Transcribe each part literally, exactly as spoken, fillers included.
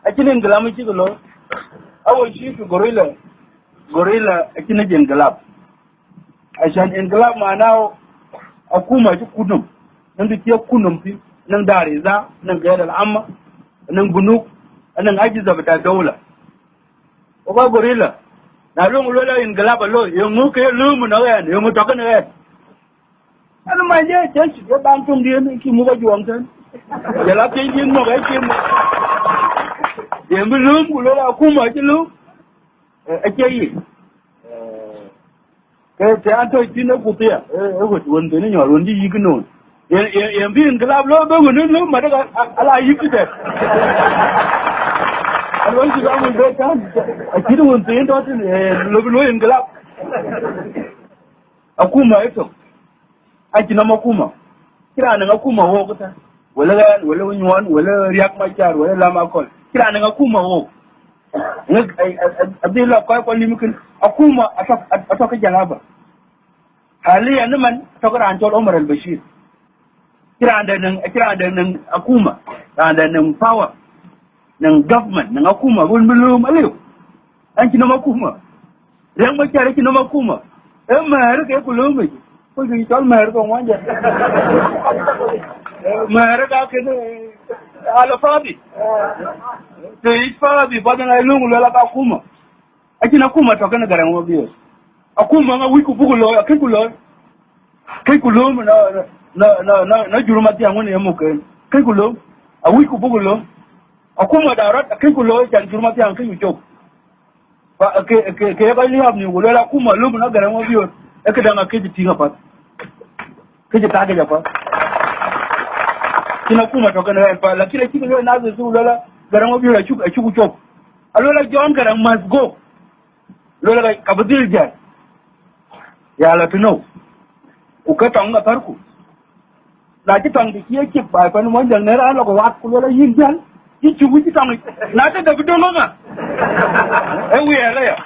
Acïn inqilab acïk looi. Awal shi fi gorilla. Gorilla acïn inqilab. Ashan inqilab maanau akuma acï kut nɔm. Nɔŋ dï cï kut nɔm thïn, nɔŋ dar idha, nɔŋ qiyada al amma, nɔŋ bunuk, nɔŋ ajiza bita dawla. Wok aa gorilla. Na luɔŋ lueel inqilab aloi, yeŋö ke lööm në ɣɛn, yeŋö tɔ̈ kënë ɣɛn? Ɛn man jɛ cɛ cï ke baŋ töŋdiɛn, cï muk ajuɔŋ tɛ̈n. Jɔl a pinydiɛn muk, acï muk. Yen bï lööm, ku lueel akuma acï lööm. Eh, acie yic. Eh, ke, ke an tɔ̈ cïn ë kuthia, eh, eh, wët wën thïn nyɔl, wën cï yïk noon. Yen, yen, yen bï inqilab lɔ bë wën lööm, mat ka, a, ala yïk tëde. Alwën cï gam wën bë kan, acït wën thïn tɔ̈ thïn, eh, lɔ bï lɔ inqilab. Akuma ëtök. Acïn nɔm akuma. Cï raan nɔŋ akuma wok ëtɛ̈n. Wala ɣɛn, wala Nyuɔn, wala Riak Macar, wala Lam Akɔl. Cï raan nɔŋ akuma wok. Ŋek, a, a, a, adhil lɔ kɔc kɔc lim kën. Akuma atɔ̈, atɔ̈ ke jalaba. Haliyan ëmën, atɔ̈ ke raan cɔl Omar al Bashir. Cï raan dɛ̈ nɔŋ, cï raan dɛ̈ nɔŋ akuma. Raan dɛ̈ nɔŋ power. Nɔŋ government, nɔŋ akuma, wën bï lööm aliu. An cï nɔm akuma. Riɛk Macar cï nɔm akuma. Ee mɛ̈ɛ̈r ke ku lööm yic. Ku cï cɔl mɛ̈ɛ̈r ke wanyja. Mɛ̈ɛ̈r ka kën, eh, ala fadhi. Të yic fadhi, fadhi na lööm luel aka akuma. Acïn akuma tɔ̈ kënë Garaŋ Mabiöör. Akuma ŋa wïc ku buk looi, akëc ku looi. Këc ku lööm na, na, na, na, na jur Mathiaŋ wën ye muk ken. Këc ku lööm, awïc ku buk lööm. Akuma da rɔt, akëc ku looi, can jur Mathiaŋ këc ku cop. Ba, ke, ke, ke kɔc liääp nïïm, ku luel akuma lööm na Garaŋ Mabiöör. Ee këdäŋ akëc tïŋ apath. Këc tak yic apath. Cïn akuma tɔ̈ kënë ɣɛn pa, lakin acïk luel Nasir ku luel Garaŋ Mabiöör acuk, acuk cop. Aluel a John Garang must go. Luel ka, ka bï dhil jäl. Ya la tënou. Ku ke tɔŋ athärku. Na cï tɔŋ dï cie cïk baai pan Muɔnyjäŋ në raan lɔ ke wat ku luel a yïn jäl. Yïn cï wïc cï tɔŋ yic. Na tëde bï döŋ ŋa. Ee wiɛɛr aya.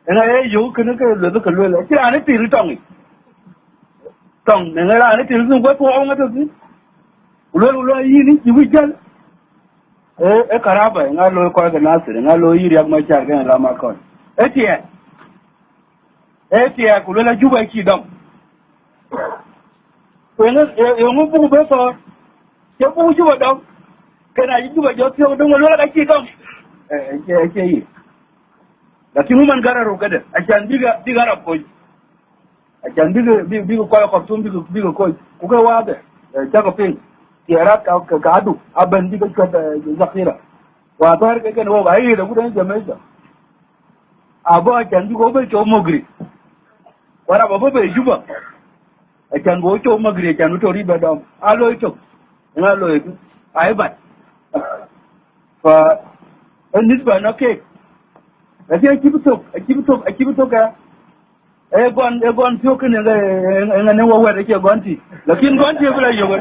Ëna ye yök kënë ke lueth ke lueel, acï raan ë til tɔŋ yic. Tɔŋ, në ŋë raan ë til thïn, wek tuɔɔu ŋa tɔ̈ thïn. Ku lueel, ku lueel, yïn yïn cï wïc jäl. Ee, ee karaba, ŋa looi kɔc ke Nasir, ŋa looi yï Riɛk Macar ke Lam Akɔl. Ee tiɛɛk. Ee tiɛɛk, ku lueel a Juba cï dɔm. Ku eeŋö, ee, eeŋö buk bë thɔ̈ɔ̈r? Cï buk Juba dɔm. Kënë acï Juba jɔ thiɔ̈k döŋ, lueel ka cï dɔm. Ee, ee, cie, ee, cie yic. Lakin wun man gararu këdë, acan bïk, bïk Arab kony. Acan bïk, bïk, bïk kɔc Khartoum bïk, bïk kony. Ku ke waadhë, ee, cäkë piŋ. Tiɛɛr ka, ka, ka adu, abɛ̈n bïk cuɛt, ee, zakhira. Wa thɛɛr ke kën wok, ayï de gut en jamaica. Abɔ̈ acan bïk wok bë cɔk Mogri. Ku Arab abɔ̈ bë Juba. Acan bï wok cɔk Mogri, acan bï tori bë dɔm. Aa loi tök. Ŋa loi kë? Ai bat. Fa, ee nisba nɔ kek. Lakin acï bï thök, acï bï thök, acï bï thök ë. Ee gɔn, ee gɔn thiök kënë ë, ë, ë, ë, ë, ë, wɔ wɛ̈t acie gɔn tï. Lakin gɔn tï bï la yök ë.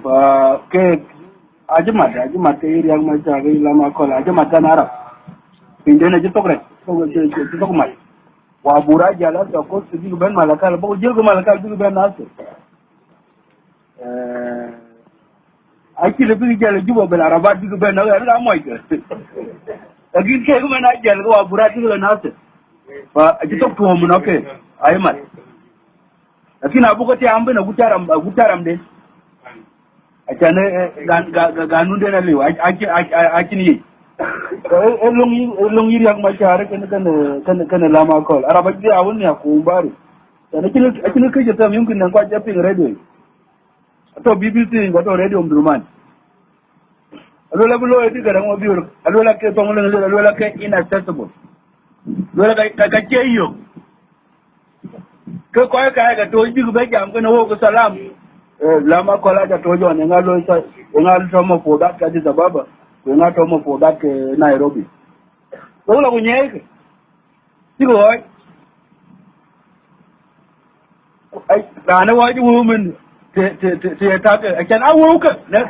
Fa, ke, ajï mat, ajï mat ke yï Riɛk Macar ke yï Lam Akɔl, ajï mat kan Arab. Piny den acï thok rɛc, thok, thok, thok, thok mat. Wa bura jala thok kos bïk bɛ̈n Malakal, bɔk jël ke Malakal bïk bɛ̈n Nasir. Eh, acï le bïk jäl Juba bel Arabat bïk bɛ̈n, na ɣɛn ka mɔc ke. Lakin kek man ajäl ke wa bura bïk lɔ Nasir. Fa, acï thok tuɔɔm nɔ ke, ajï mat. Lakin abuk ke tiam bën, agut caram, agut caram den. Acan, eh, eh, gan, ga, ga, ganun den aliu, ac-, ac-, ac-, ac-, acin yic. Eh, eh, long yi, eh, long yi Riek Machar, kën, kën, kën, kën Lam Akol. Araba jia wun ya ku bari. Acan, acin, acin kë jë thɛm yumkin nɛn kɔc jɛ piŋ radio. Atɔ B B C, ku atɔ Radio Omdurman. Aluel abï looi dï Garaŋ Mabior. Aluel ake thɔŋ lëŋ, aluel, aluel ake inaccessible. Aluel ka, ka, ka cie yök. Ke kɔc kaai ke toc bïk bɛ jam kënë wok salam. Eh, Lam Akol aca toc ɣɔn, eŋa looi tɔ, eŋa tɔ mapuɔ̈u dat ke Addis Ababa, ku eŋa tɔ mapuɔ̈u dat ke Nairobi. Wok la ku nyiɛɛikë. Cïk ɣɔɔc. Ai, raan ë ɣɔɔc wëu mën, të, të, të, të ye tak, acan a wëu kë, në,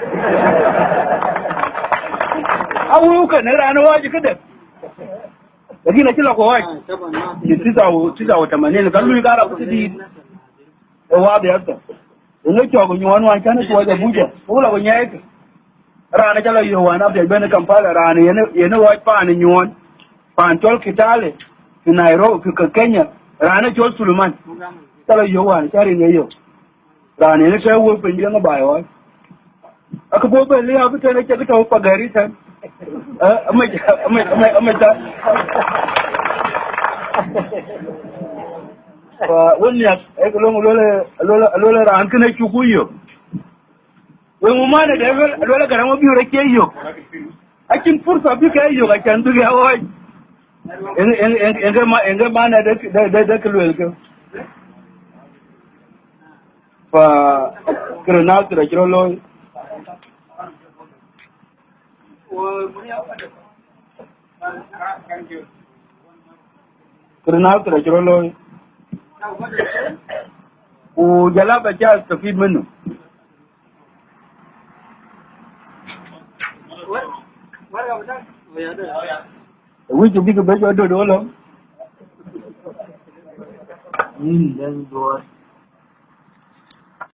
a wëu kë, në raan ë ɣɔɔc këde. Lakin acï lɔ ku ɣɔɔc. Në tisa u, tisa u tamanin, ka lui ka rap këdït. Ë wadhi athö. Ëŋö cɔk nyuɔɔn wan cän tuɔɔc Abuja, ku la ku nyiɛɛikë. Raan acä lɔ yök wään apiɛc bɛ̈n ë Kampala, raan yen, yen ɣɔc paan ë nyuɔɔn, paan cɔl Kitale, fi Nairobi, fi ke Kenya, raan ë cɔl Suleiman. Cä lɔ yök wään, cä rin ye yök. Raan yen tɛ̈ wëu piny yen ë baai ɣɔc. Akë bɔ̈ bɛ liääp tën acï kë tɔ̈u pagäri tën. Eh, amec, amec, amec, amec tën. Fa wën niak, ee kë löŋ luel, luel, luel raan kënë cuk ku yök. Wëŋ man de luel, luel Garaŋ Mabior acie yök. Acïn pursa bï ke yök, acan bï ke ɣɔɔc. Ëŋ, ëŋ, ëŋ, ëŋ ke ma, ëŋ ke man de, de, de, de kë luel kë. Fa kërë Nasir acï rɔt looi. Kërë Nasir acï rɔt looi. Ku jɔl a bä ca stafid minnu. Wïc bïk bɛ jɔ döt ɣöl ɣöm. Yïn dɛ̈n duɔɔr.